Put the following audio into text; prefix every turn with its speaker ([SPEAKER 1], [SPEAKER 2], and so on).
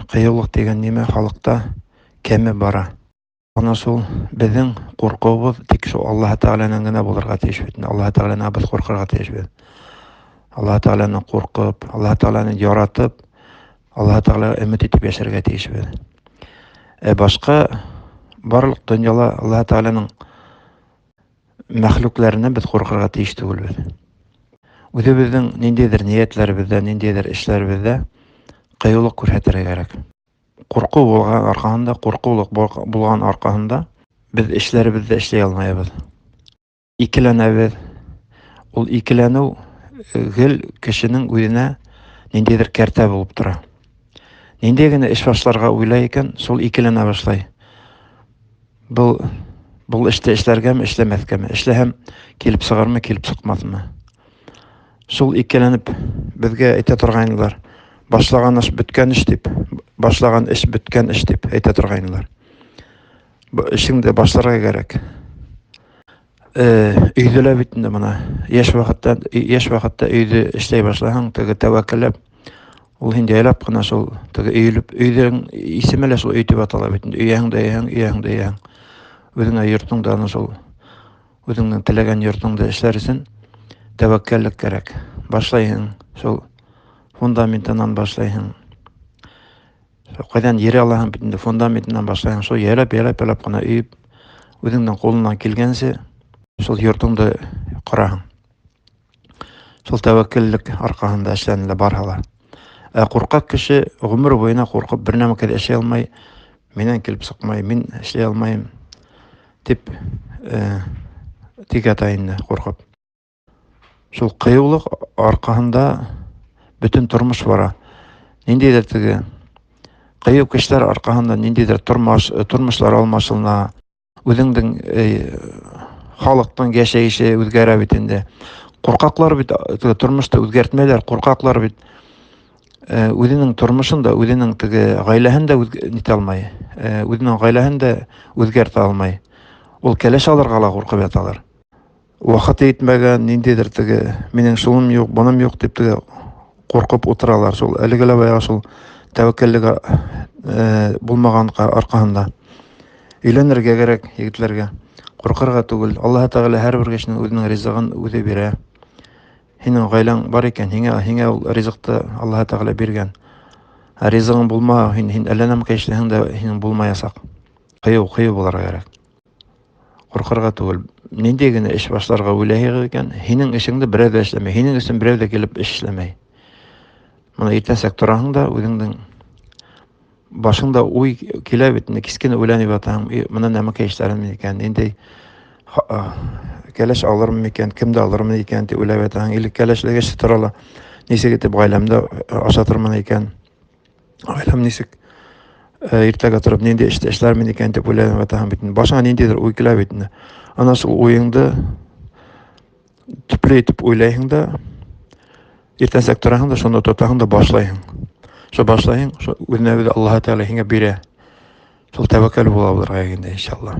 [SPEAKER 1] Ҡыйыулыҡ тигән нимә халыҡта кәмеп бара. Ана шул беҙҙең ҡурҡыуыбыҙ тик шул Аллаһы Тәғәләнән генә булырға тейеш бит. Аллаһы Тәғәләнән беҙ ҡурҡырға тейешбеҙ. Аллаһы Тәғәләнән ҡурҡып, Аллаһы Тәғәләне яратып, Аллаһы Тәғәләгә өмөт итеп йәшәргә тейешбеҙ. Ә башҡа барлыҡ донъяла Аллаһы Тәғәләнең мәхлүкләренән беҙ ҡурҡырға тейеш түгелбеҙ. Үҙебеҙҙең ниндәйҙер ниәтләребеҙҙә, ниндәйҙер эшләребеҙҙә ҡыйыулыҡ күрһәтергә кәрәк. Ҡурҡыу булған арҡаһында, ҡурҡыулыҡ булған арҡаһында беҙ эшләребеҙҙе эшләй алмайбыҙ. Икеләнәбеҙ. Ул икеләнеү гел кешенең үҙенә ниндәйҙер кәртә булып тора. Ниндәй генә эш башларға уйлай икән, шул икеләнә башлай. Был эште эшләргәме, эшләмәҫкәме? Эшләһәм, килеп сығырмы, килеп сыҡмаҫмы? Шул икеләнеп беҙгә әйтә торғайнылар. Башлаған эш бөткән эш тип, башлаған эш бөткән эш тип әйтә торғайнылар. Эшеңде башларға кәрәк. Өйҙө лә бит инде бына йәш ваҡытта өйҙө эшләй башлаһаң, теге тәүәккәлләп, ул һин яйлап ҡына шул теге өйөлөп, өйҙөң исеме лә шул өй тип атала бит инде. Өйәһең дә өйәһең, өйәһең дә өйәһең. Үҙеңә йортоңда ана шул үҙеңдең теләгән йортоңдо эшләр өсөн тәүәккәллек кәрәк. Башлайһың, шул фундаментынан башлайһың. Ҡайҙан ер алаһың бит инде, фундаментынан башлайһың. Шул яйлап, яйлап, яйлап ҡына өйөп, үҙеңдең ҡулыңдан килгәнсе шул йортоңдо ҡораһың. Шул тәүәккәллек арҡаһында эшләнелә барыһы ла. Ә ҡурҡаҡ кеше ғүмер буйына ҡурҡып бер нәмәкә лә эшләй алмай, минән килеп сыҡмай, мин эшләй алмайым тип тик ята инде ҡурҡып. Шул ҡыйыулыҡ арҡаһында бөтөн тормош бара. Ниндәйҙер теге ҡыйыу кешеләр арҡаһында ниндәйҙер тормошлар алмашына, үҙеңдең халыҡтың йәшәйеше үҙгәрә бит инде. Ҡурҡаҡлар бит теге тормошто үҙгәртмәйҙәр, ҡурҡаҡлар бит үҙенең тормошон да, үҙенең теге ғаиләһен дә нитә алмай, үҙенең ғаиләһен дә үҙгәртә алмай. Ул кәләш алырға ла ҡурҡып яталар. Ваҡыты етмәгән, ниндәйҙер теге минең шуным юҡ, быным юҡ тип теге ҡурҡып ултыралар. Шул әлеге лә баяғы шул тәүәккәллек булмаған арҡаһында. Өйләнергә кәрәк егетләргә. Ҡурҡырға түгел. Аллаһы Тәғәлә һәр бер кешенең үҙенең ризығын үҙе бирә. Һинең ғаиләң бар икән, һиңә ул ризыҡты Аллаһы Тәғәлә биргән. Ә ризығың булмаһа, һин әллә нәмәкәй эшләһәң дә һинең булмаясаҡ. Ҡыйыу булырға кәрәк. Ҡурҡырға түгел. Ниндәй генә эш башларға уйлайһығыҙ икән, һинең эшеңде берәү ҙә эшләмәй, һинең өсөн берәү ҙә килеп эш эшләмәй. Бына иртәнсәк тораһың да үҙеңдең башыңда уй килә бит, инде кискене уйланып ятаһың, бына нәмәкәй эшләрмен икән, ниндәй кәләш алырмын икән, кемде алырмын икән тип уйлап ятаһың, или кәләшләгәс тора ла, нисек итеп ғаиләмде ашатырмын икән, ғаиләм нисек иртәгә тороп ниндәй эштә эшләрмен икән тип уйланып ятаһың бит инде. Башыңа ниндәйҙер уй килә бит инде. Ана шул уйыңды төплө итеп уйлайһың да, иртәнсәк тораһың да, шуны тотаһың да башлайһың. Шул башлайһың, шул үҙенә үҙе Аллаһы Тәғәлә һиңә бирә. Шул тәүәккәл була булырға инде, иншалла.